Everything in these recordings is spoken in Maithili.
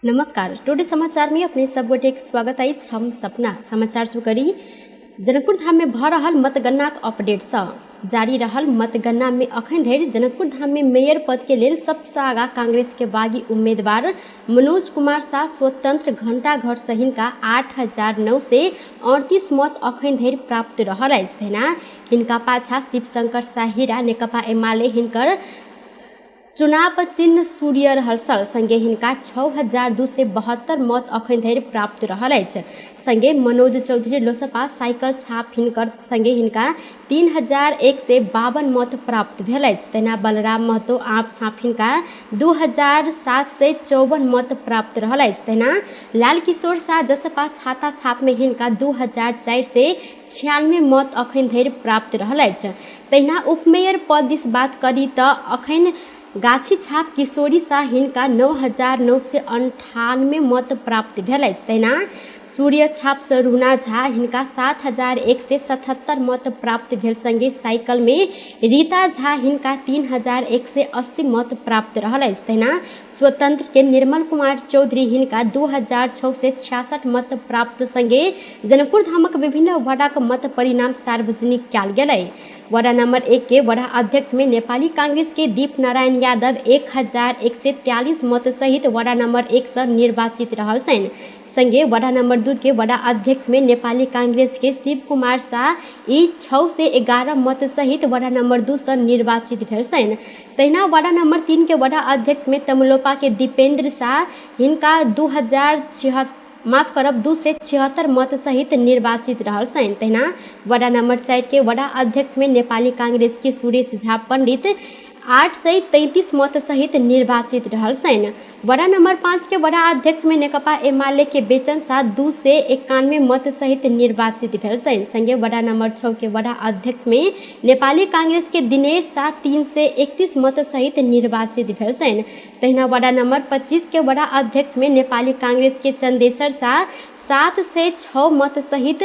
नमस्कार, टुडे समाचार में अपने सब गोटे के स्वागत अछि। हम सपना समाचार शुरू करी जनकपुर धाम में भ रहल मतगणनाक अपडेट सँ। जारी रहल मतगणना में अखन धरि जनकपुर धाम में मेयर पद के लेल सबसँ आगा कांग्रेस के बागी उम्मीदवार मनोज कुमार शाह स्वतंत्र घंटाघर से हिनका 8,938 मत अखन धरि प्राप्त रहल अछि। तहिना हिनका पाछा शिवशंकर शाह हीरा नेकपा एमाले हिनकर चुनाव चिन्ह सूर्य रहल छल, संगे हिनका 6,272 मत अखन धरि प्राप्त रहल अछि। संगे मनोज चौधरी लोसपा साइकिल छाप हिनकर संगे हिनका 3,152 मत प्राप्त भेल अछि। तहिना बलराम महतो आप छाप हिनका 2,754 मत प्राप्त रहल अछि। तहिना लाल किशोर शाह जसपा छाता छाप में हिनका 2,496 मत अखन धरि प्राप्त रहल अछि। तहिना उपमेयर पद दिस बात करी त अखन गाछी छाप किशोरी शाह हिनका 9,998 मत प्राप्त भेल अछि। तहिना सूर्य छाप सँ रुना झा हिनका 7,177 मत प्राप्त भेल, संगे साइकिल में रीता झा हिनका 3,180 मत प्राप्त रहल अछि। तहिना स्वतंत्र के निर्मल कुमार चौधरी हिनका 2,666 मत प्राप्त, संगे जनकपुर धामक विभिन्न वडाक मत परिणाम सार्वजनिक कयल गेलै। वडा नंबर 1 के वडा अध्यक्ष में नेपाली कांग्रेस के दीप नारायण यादव 1,143 मत सहित वडा नंबर 1 से निर्वाचित रहल छनि। संगे वडा नंबर 2 के वडा अध्यक्ष में नेपाली कांग्रेस के शिव कुमार शाह 611 मत सहित वडा नंबर 2 से निर्वाचित भेल छनि। तहिना वडा नंबर 3 के वडा अध्यक्ष में तमलोपा के दीपेंद्र शाह हिनका 276 मत सहित निर्वाचित रहल छनि। तहिना वडा नंबर 4 के वडा अध्यक्ष में नेपाली कांग्रेस के सुरेश झा पंडित 833 मत सहित निर्वाचित रहल छनि। वडा नंबर 5 के वडा अध्यक्ष में नेकपा एमाले के बेचन शाह 291 मत सहित निर्वाचित भेल छनि। संगे वडा नंबर 6 के वडा अध्यक्ष में नेपाली कांग्रेस के दिनेश शाह 331 मत सहित निर्वाचित भेल छनि। तहिना वडा नंबर 25 के वडा अध्यक्ष में नेपाली कांग्रेस के चंदेश्वर शाह 706 मत सहित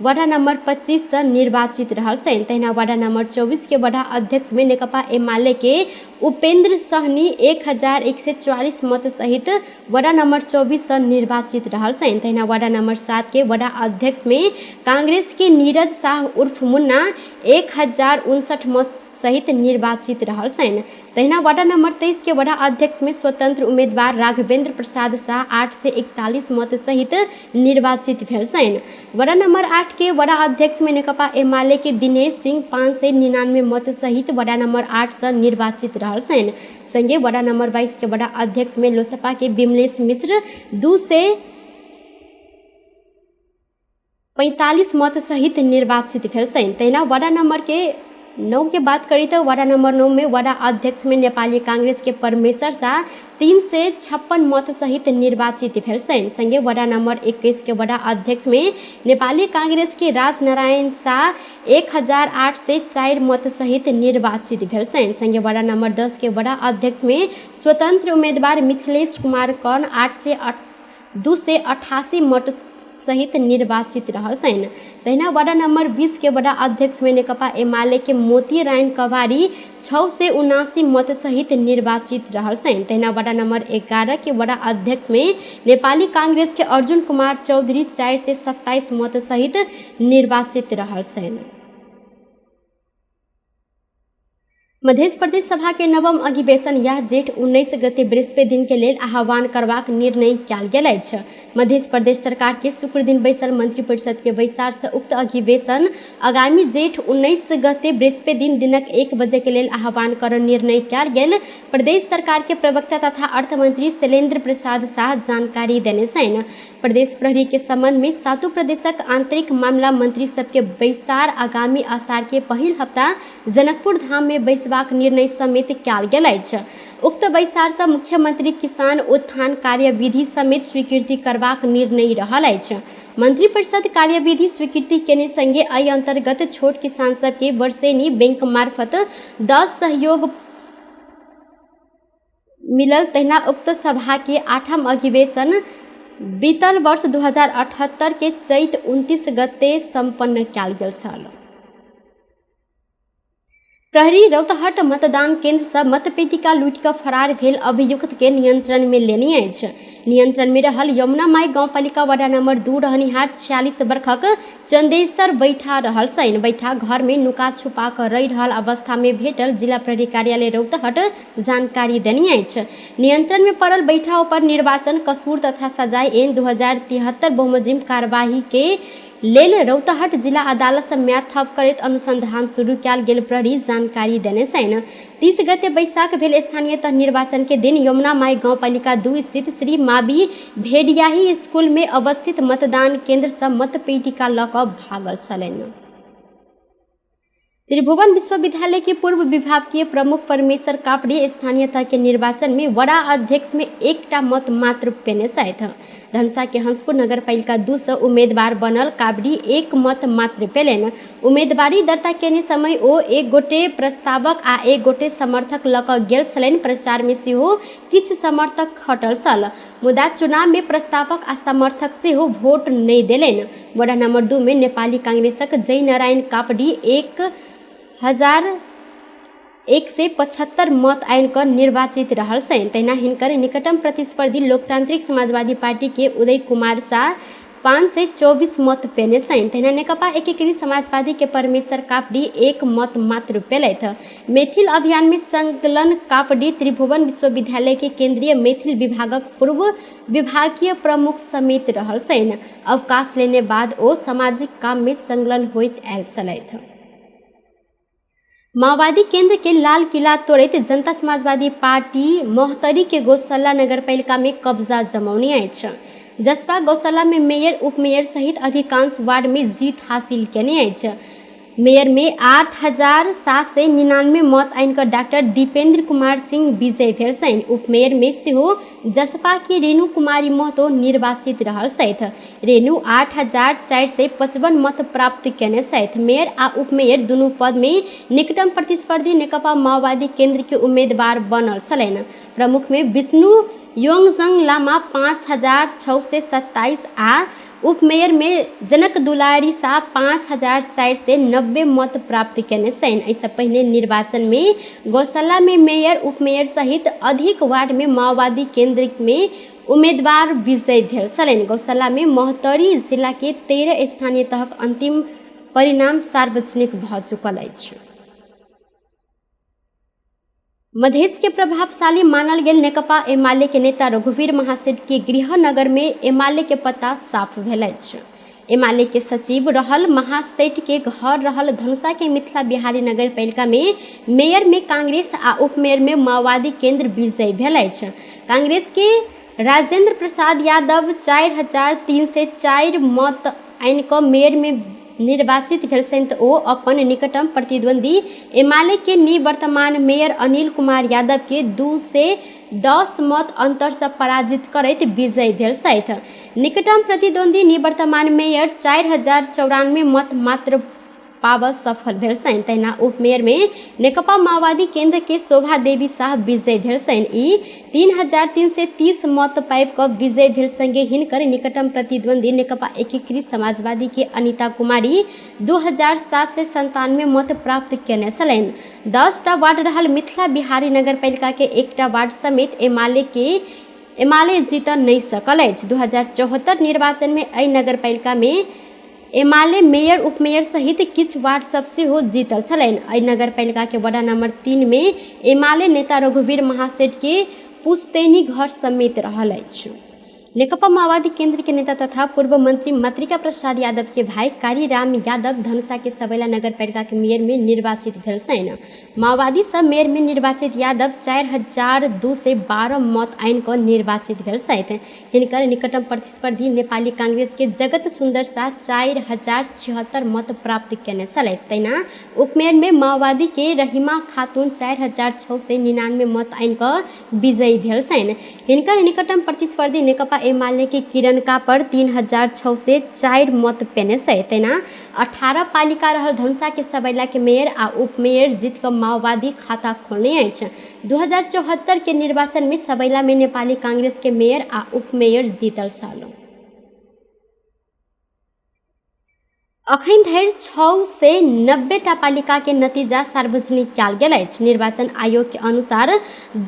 वडा नंबर 25 से निर्वाचित रहल छनि। तहिना वडा नंबर 24 के वडा अध्यक्ष में नेकपा एमाले के उपेंद्र सहनी 1,144 मत सहित वडा नंबर 24 से निर्वाचित रहल छनि। तहिना वडा नंबर 7 के वडा अध्यक्ष में कांग्रेस के नीरज शाह उर्फ मुन्ना 1,059 मत सहित निर्वाचित रहल छनि। तहिना वडा नंबर 23 के वडा अध्यक्ष में स्वतंत्र उम्मीदवार राघवेंद्र प्रसाद शाह 841 मत सहित निर्वाचित भेल छनि। वडा नंबर 8 के वडा अध्यक्ष में नेकपा एमाले के दिनेश सिंह 599 मत सहित वडा नंबर 8 से निर्वाचित रहल छनि। संगे वडा नंबर 22 के वडा अध्यक्ष में लोसपा के विमलेश मिश्र 245 मत सहित निर्वाचित भेल छनि। तहिना वडा नंबर के 9 के बात करी तो वडा नंबर 9 में वडा अध्यक्ष में नेपाली कांग्रेस के परमेश्वर शाह 356 मत सहित निर्वाचित भेल छनि। संगे वडा नंबर 21 के वडा अध्यक्ष में नेपाली कांग्रेस के राजनारायण शाह 1,804 मत सहित निर्वाचित भेल छनि। संगे वडा नंबर 10 के वडा अध्यक्ष में स्वतंत्र उम्मीदवार मिथिलेश कुमार कर्ण 288 मत सहित निर्वाचित रहल छनि। तहिना वडा नंबर 20 के वडा अध्यक्ष में नेकपा एमाले के मोती रायन कवारी 679 मत सहित निर्वाचित रहल छनि। तहिना वडा नंबर 11 के वडा अध्यक्ष में नेपाली कांग्रेस के अर्जुन कुमार चौधरी 427 मत सहित निर्वाचित रहल छनि। मध्य प्रदेश सभा के नवम अधिवेशन यह जेठ 19 गते बृहस्पति दिन के लेल आह्वान करबाक निर्णय कयल गेल अछि। मध्य प्रदेश सरकार के शुक्र दिन बैसल मंत्रिपरिषद के बैसार से उक्त अधिवेशन आगामी जेठ 19 गते बृहस्पति दिन दिनक 1 बजे के लेल आह्वान कर निर्णय कयल गेल प्रदेश सरकार के प्रवक्ता तथा अर्थमंत्री शैलेंद्र प्रसाद शाह जानकारी देने छनि। प्रदेश प्रहरी के संबंध में सातों प्रदेशक आंतरिक मामला मंत्री सबके बैसार आगामी आषाढ़ के पहिल हप्ता जनकपुर धाम में बैसबाक निर्णय समेत कयल गेल अछि। उक्त बैसार से मुख्यमंत्री किसान उत्थान कार्यविधि समेत स्वीकृति करबाक निर्णय रहल अछि। मंत्रिपरिषद कार्यविधि स्वीकृति केने संगे एहि अंतर्गत छोट किसान सबके वर्षेनी बैंक मार्फत 10 सहयोग मिलल। तहिना उक्त सभा के 8म अधिवेशन बीतल वर्ष 2078 के चैत 29 गते सम्पन्न कयल गेल छल। प्रहरी रौतहट मतदान केंद्र से मतपेटिका लूटि कऽ फरार भेल अभियुक्त के नियंत्रण में लेने अछि। नियंत्रण में रहल यमुना माई गाउँपालिका वडा नंबर 2 रहनिहार 46 वर्षक चंदेश्वर बैठा रहल सैन बैठा घर में नुका छुपा कऽ रहि रहल अवस्था में भेटल जिला प्रहरी कार्यालय रौतहट जानकारी देने अछि। नियंत्रण में पड़ल बैठा ऊपर निर्वाचन कसूर तथा सजाय एन 2073 बमोजिम कार्यवाही के लेल रौतहट जिला अदालत से म्याद थप करैत अनुसंधान शुरू कयल गेल प्रहरी जानकारी देने छनि। 30 गते बैसाख भेल स्थानीय तह निर्वाचन के दिन यमुना माई गाउँपालिका 2 स्थित श्री माबी भेड़ियाही स्कूल में अवस्थित मतदान केंद्र से मतपेटिका लऽ कऽ भागल छलनि। त्रिभुवन विश्वविद्यालय के पूर्व विभागीय प्रमुख परमेश्वर कापड़ी स्थानीय तह के निर्वाचन में वडा अध्यक्ष में एकटा मत मात्र पेने छथि। धनुषा के हंसपुर नगरपालिका 2 से उम्मीदवार बनल कापड़ी एक मत मात्र पेलनि। उम्मीदवारी दर्ता केने समय ओ एक गोटे प्रस्तावक आ एक गोटे समर्थक लऽ कऽ गेल छलनि। प्रचार में सेहो किछु समर्थक खटल छल, मुदा चुनाव में प्रस्तावक आ समर्थक सेहो वोट नहि देलनि। वडा नंबर 2 में नेपाली कांग्रेसक जयनारायण कापड़ी 1175 मत आनि कऽ निर्वाचित रहल छनि। तहिना हिनकर निकटम प्रतिस्पर्धी लोकतांत्रिक समाजवादी पार्टी के उदय कुमार शाह 524 मत पेने छनि। तहिना नेकपा एकीकृत समाजवादी के परमेश्वर कापड़ी 1 मत मात्र पेलथि। मैथिल अभियान में संकलन कापड़ी त्रिभुवन विश्वविद्यालय के केंद्रीय मैथिल विभागक पूर्व विभागीय प्रमुख समेत रहल छनि। अवकाश लेने बाद ओ सामाजिक काम में संलग्न होइत आयल छलथि। माओवादी केंद्र के लाल किला तोड़ैत जनता समाजवादी पार्टी महोत्तरी के गौशाला नगरपालिका में कब्जा जमौने अछि। जसपा गौशाला में मेयर उपमेयर सहित अधिकांश वार्ड में जीत हासिल केने अछि। मेयर में 8799 मत आनि कऽ डॉक्टर दीपेंद्र कुमार सिंह विजय भेल छनि। उपमेयर में सेहो जसपा के रेणु कुमारी महतो निर्वाचित रहल छथि। रेणु 8455 मत प्राप्त केने छथि। मेयर आ उपमेयर दुनू पद में निकटम प्रतिस्पर्धी नेकपा माओवादी केंद्र के उम्मीदवार बनल छलनि। प्रमुख में विष्णु योङजङ लामा 5627 आ उपमेयर में जनक दुलारी शाह 5490 मत प्राप्त केने छनि। एहिसँ पहिने निर्वाचन में गौशाला में मेयर उपमेयर सहित अधिक वार्ड में माओवादी केंद्र में उम्मीदवार विजय भेल छलनि। गौशाला में महोत्तरी जिला के 13 स्थानीय तहक अंतिम परिणाम सार्वजनिक भऽ चुकल अछि। मधेश के प्रभावशाली मानल गेल नेकपा एमाले के नेता रघुवीर महासेठ के गृहनगर में एमाले के पता साफ भेल अछि। एमाले के सचिव रहल महासेठ के घर रहल धनुषा के मिथिला बिहारी नगरपालिका में मेयर में कांग्रेस आ उपमेयर में माओवादी केंद्र विजय भेल अछि। कांग्रेस के राजेंद्र प्रसाद यादव 4304 मत आनि कऽ मेयर में निर्वाचित भेल छनि तऽ ओ अपन निकटम प्रतिद्वंदी एमाले के निवर्तमान मेयर अनिल कुमार यादव के 210 मत अंतर से पराजित करैत विजय भेल छथि। निकटम प्रतिद्वंदी निवर्तमान मेयर 4094 मत मात्र पाबऽ सफल भेल छनि। तहिना उपमेयर में नेकपा माओवादी केंद्र के शोभा देवी शाह विजय भेल छनि। ई 3330 मत पाबि कऽ विजय भेल संगे हिनकर निकटम प्रतिद्वंदी नेकपा एकीकृत समाजवादी के अनिता कुमारी 2797 मत प्राप्त केने छलनि। 10टा वार्ड रहल मिथिला बिहारी नगरपालिका के एकटा वार्ड समेत एमाले जीत नहि सकल अछि। 2074 निर्वाचन में एहि नगरपालिका में एमाले मेयर उपमेयर सहित किछु वार्ड सब सेहो जीतल छलनि। एहि नगरपालिका के वडा नंबर 3 में एमाले नेता रघुवीर महासेठ के पुश्तैनी घर समेत रहल अछि। नेकपा माओवादी केंद्र के नेता तथा पूर्व मंत्री मातृका प्रसाद यादव के भाई कारीराम यादव धनुषा के सबैला नगरपालिका के मेयर में निर्वाचित भेल छनि। माओवादी सब मेयर में निर्वाचित यादव 4212 मत आनि कऽ निर्वाचित भेल छथि। हिनकर निकटम प्रतिस्पर्धी नेपाली कांग्रेस के जगत सुंदर शाह 4076 मत प्राप्त केने छलथि। तहिना उपमेयर में माओवादी के रहीमा खातून 4699 मत आनि कऽ विजयी भेल छनि। हिनकर निकटम प्रतिस्पर्धी नेकपा एमाले के किरण कापर 3604 मत पेने छथि। तहिना 18 पालिका रहल धनुषा के सबैला के मेयर आ उपमेयर जीत कऽ माओवादी खाता खोलने अछि। 2074 के निर्वाचन में सबैला में नेपाली कांग्रेस के मेयर आ उपमेयर जीतल छल। अखन धरि 690 टा पालिका के नतीजा सार्वजनिक कयल गेल अछि। निर्वाचन आयोग के अनुसार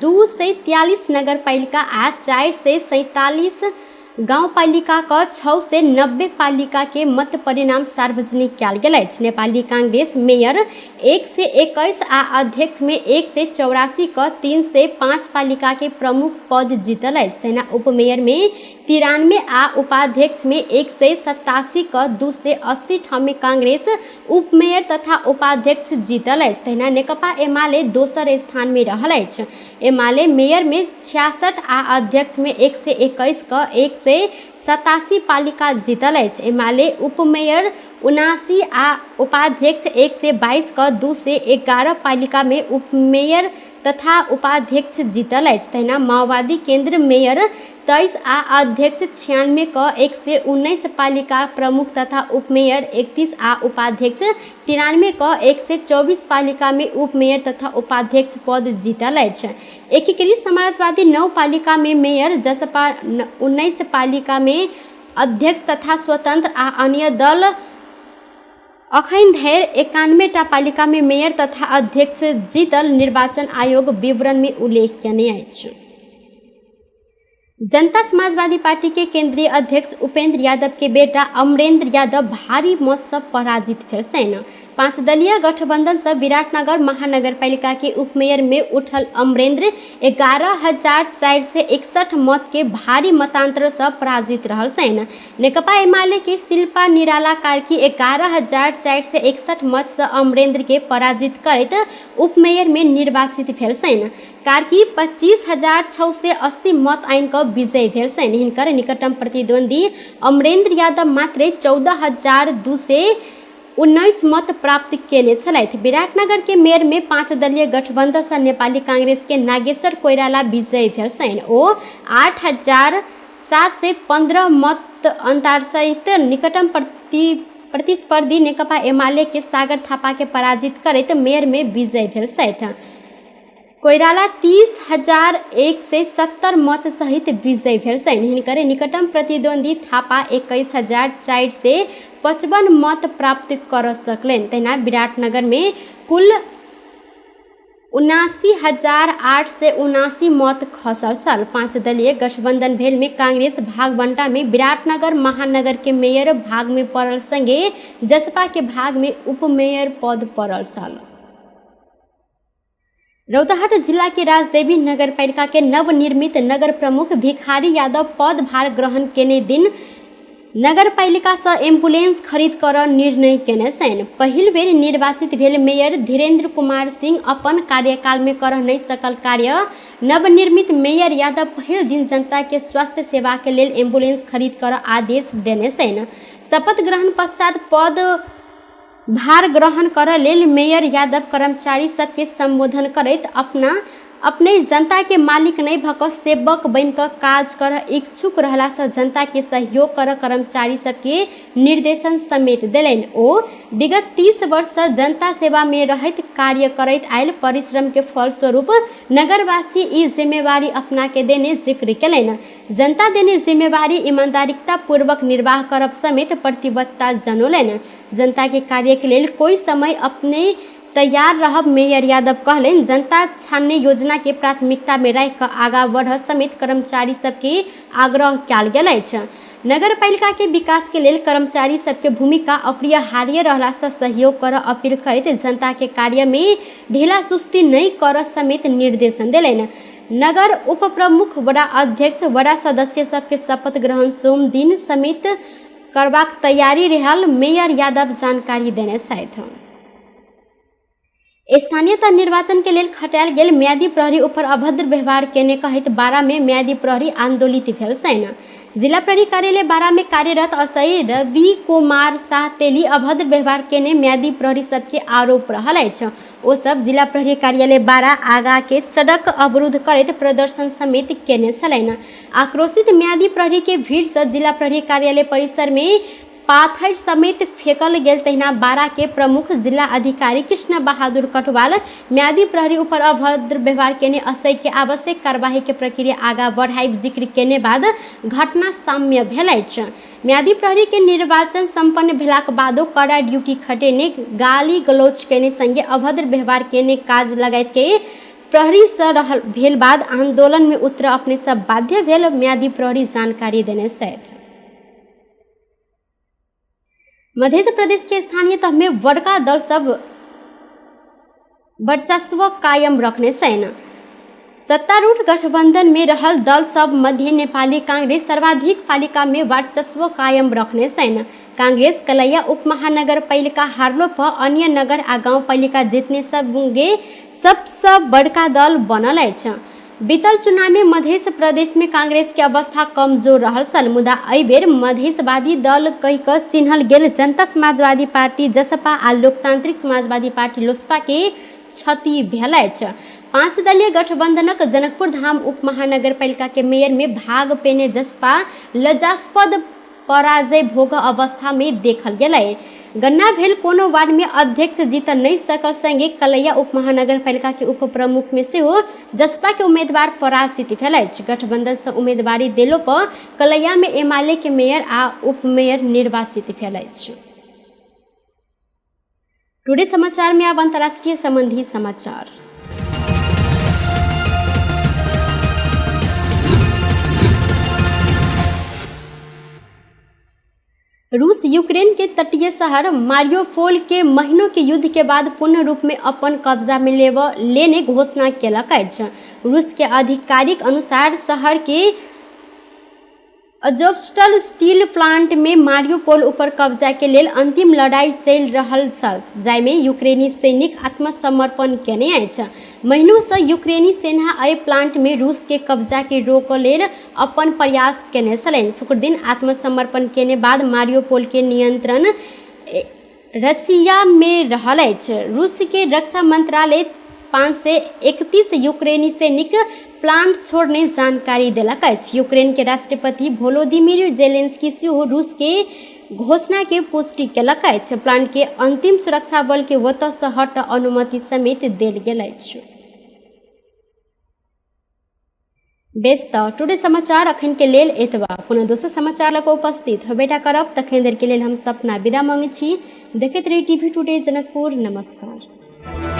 243 नगरपालिका आ 447 गाउँपालिका क 690 पालिका के मत परिणाम सार्वजनिक कयल गेल अछि। नेपाली कांग्रेस मेयर 121 आ अध्यक्ष में 184 क 305 पालिका के प्रमुख पद जीतल अछि। तहिना उपमेयर में 93 आ उपाध्यक्ष में 187 क 280 ठाम में कांग्रेस उपमेयर तथा उपाध्यक्ष जीतल अछि। तहिना नेकपा एमाले दोसर स्थान में रहल अछि। एमाले मेयर में 66 आ अध्यक्ष में 121 क 187 पालिका जीतल अछि। एमाले उपमेयर 79 आ उपाध्यक्ष 122 क 211 पालिका में उपमेयर तथा उपाध्यक्ष जीतल अछि। तहिना माओवादी केंद्र मेयर 23 आ अध्यक्ष 96 क 119 पालिका प्रमुख तथा उपमेयर 31 आ उपाध्यक्ष 93 क 124 पालिका में उपमेयर तथा उपाध्यक्ष पद जीतल अछि। एकीकृत समाजवादी 9 पालिका में मेयर, जसपा 19 पालिका में अध्यक्ष तथा स्वतंत्र आ अन्य दल अखन धरि 91 टा पालिका में मेयर तथा अध्यक्ष जीतल निर्वाचन आयोग विवरण में उल्लेख केने अछि। जनता समाजवादी पार्टी के केंद्रीय अध्यक्ष उपेंद्र यादव के बेटा अमरेंद्र यादव भारी मत से पराजित भेल छनि। 5 दलीय गठबंधन से विराटनगर महानगरपालिका के उपमेयर में उठल अमरेंद्र 11,461 मत के भारी मतांतर से पराजित रहल छनि। नेकपा एमाले के शिल्पा निराला कार्की 11,461 मत से अमरेंद्र के पराजित करैत उपमेयर में निर्वाचित भेल छनि। कार्की 25,680 मत आनि कऽ विजयी भेल छनि। हिनकर निकटतम प्रतिद्वंदी अमरेंद्र यादव मात्रे 14,219 मत प्राप्त केने छलथि। विराटनगर के मेयर में 5 दलीय गठबंधन से नेपाली कांग्रेस के नागेश्वर कोइराला विजयी भेल छनि। ओ 8,715 मत अंतर सहित निकटतम प्रतिस्पर्धी नेकपा एमाले के सागर थापा के पराजित करैत मेयर में विजयी भेल छथि। कोइराला 30,170 मत सहित विजयी भेल छनि। हिनकर निकटतम प्रतिद्वंदी थापा 21,455 मत प्राप्त कर सकलनि। तहिना विराटनगर में कुल 79,879 मत खसल छल। 5 दलीय गठबंधन भेल में कांग्रेस भागबंटा में विराटनगर महानगर के मेयर भाग में पड़ल संगे जसपा के भाग में उपमेयर पद पड़ल छल। रौतहट जिला के राजदेवी नगरपालिका के नवनिर्मित नगर प्रमुख भिखारी यादव पदभार ग्रहण केने दिन नगरपालिका से एम्बुलेंस खरीद कर निर्णय केने छनि। पहिल बेर निर्वाचित भेल मेयर धीरेन्द्र कुमार सिंह अपन कार्यकाल में कर नहीं सकल कार्य नवनिर्मित मेयर यादव पहिल दिन जनता के स्वास्थ्य सेवा के लेल एम्बुलेंस खरीद कर आदेश देने छनि। शपथ ग्रहण पश्चात पद भार ग्रहण कर लेल मेयर यादव कर्मचारी सबके संबोधन करैत अपने जनता के मालिक नहीं भक सेवक बन कऽ काज कर इच्छुक रहला से जनता के सहयोग कर कर्मचारी सबके निर्देशन समेत देलनि। ओ विगत 30 वर्ष से जनता सेवा में रहैत कार्य करैत आयल परिश्रम के फलस्वरूप नगरवासी ई जिम्मेवारी अपना के देने जिक्र केलनि। जनता देने जिम्मेवारी ईमानदारिता पूर्वक निर्वाह करब समेत प्रतिबद्धता जनौलनि। जनता के कार्य के लेल कोई समय अपने तैयार रहब मेयर यादव कहलनि। जनता छानने योजना के प्राथमिकता में राखि कऽ आगा बढ़ समेत कर्मचारी सबके आग्रह कयल गेल अछि। नगरपालिका के विकास के लेल कर्मचारी सबके भूमिका अपरिहार्य रहला से सहयोग कर अपील करैत जनता के कार्य में ढीला सुस्ती नहीं कर समेत निर्देशन देलनि। नगर उप प्रमुख, वडा अध्यक्ष, वडा सदस्य सबके शपथ ग्रहण सोम दिन समेत करबाक तैयारी रहल मेयर यादव जानकारी देने छथि। स्थानीय तह निर्वाचन के लेल खटायल गेल म्यादी प्रहरी ऊपर अभद्र व्यवहार केने कहैत बारा में म्यादी प्रहरी आंदोलित भेल छनि। जिला प्रहरी कार्यालय बारा में कार्यरत असई रवि कुमार शाह तेली अभद्र व्यवहार केने म्यादी प्रहरी सबके आरोप रहल अछि। ओ सब जिला प्रहरी कार्यालय बारा आगा के सड़क अवरुद्ध करैत प्रदर्शन समेत केने छलनि। आक्रोशित म्यादी प्रहरी के भीड़ से जिला प्रहरी कार्यालय परिसर में पाथर समेत फेकल गेल। तहिना बारा के प्रमुख जिला अधिकारी कृष्ण बहादुर कटवाल म्यादी प्रहरी ऊपर अभद्र व्यवहार केने असय के आवश्यक कार्यवाही के प्रक्रिया आगा बढ़ाई जिक्र केने बाद घटना साम्य भेल अछि। म्यादी प्रहरी के निर्वाचन सम्पन्न भेलाक बादो कड़ा ड्यूटी खटेने गाली गलौज केने संगे अभद्र व्यवहार केने काज लगायत के प्रहरी से रहल भेल बाद आंदोलन में उतर अपने सब बाध्य भेल म्यादी प्रहरी जानकारी देने छथि। मध्य प्रदेश के स्थानीय तह में बड़का दल सब वर्चस्व कायम रखने छैन। सत्तारूढ़ गठबंधन में रहल दल सब मध्य नेपाली कांग्रेस सर्वाधिक पालिका में वर्चस्व कायम रखने छैन। कांग्रेस कलैया उपमहानगरपालिका हारलो पर अन्य नगर आ गाउँपालिका जितने सबगे सबसे बड़का दल बनल अछि। बीतल चुनाव में मध्य प्रदेश में कांग्रेस के अवस्था कमजोर रहल छल, मुदा एहि बेर मधेशवादी दल कहि कऽ चिन्हल गेल जनता समाजवादी पार्टी जसपा आ लोकतांत्रिक समाजवादी पार्टी लोसपा के क्षति भेल अछि। 5 दलीय गठबंधनक जनकपुर धाम उपमहानगरपालिका के मेयर में भाग पेने जसपा लज्जास्पद पराजय भोग अवस्था में देखल गेलै। गन्ना भेल कोनो वार्ड में अध्यक्ष जीत नहीं सकल संगे कलैया उपमहानगरपालिका के उप प्रमुख में सेहो जसपा के उम्मीदवार पराजित भेल अछि। गठबंधन से उम्मीदवारी देलो पर कलैया में एमाले के मेयर आ उप मेयर निर्वाचित भेल अछि। टुडे समाचार में अब अंतर्राष्ट्रीय संबंधी समाचार। रूस यूक्रेन के तटीय शहर मारियोपोल के महीनों के युद्ध के बाद पूर्ण रूप में अपन कब्जा में लेने घोषणा केलक अछि। रूस के आधिकारिक अनुसार शहर के अजोवस्टल स्टील प्लांट में मारियोपोल ऊपर कब्जा के लेल अंतिम लड़ाई चलि रहल छल, जाहिमे यूक्रेनी सैनिक आत्मसमर्पण केने अछि। महीनों से यूक्रेनी सेना एहि प्लांट में रूस के कब्जा के रोकऽ लेल अपन प्रयास केने छलनि। शुक्रदिन आत्मसमर्पण केने बाद मारियोपोल के नियंत्रण रसिया में रहल अछि। रूस के रक्षा मंत्रालय 531 यूक्रेनी सैनिक प्लांट छोड़ने जानकारी देलक अछि। यूक्रेन के राष्ट्रपति वोलोदिमीर जेलेंस्की सेहो रूस के घोषणा के पुष्टि केलक अछि। प्लांट के अंतिम सुरक्षा बल के ओतऽ से हट अनुमति समेत देल गेल अछि। बेस तऽ टुडे समाचार अखन के लेल एतबा। पुनः दोसर समाचार लऽ कऽ उपस्थित होबेटा करब। तखन देर के लेल हम सपना विदा मांगै छी। देखैत रही टीवी टुडे जनकपुर। नमस्कार।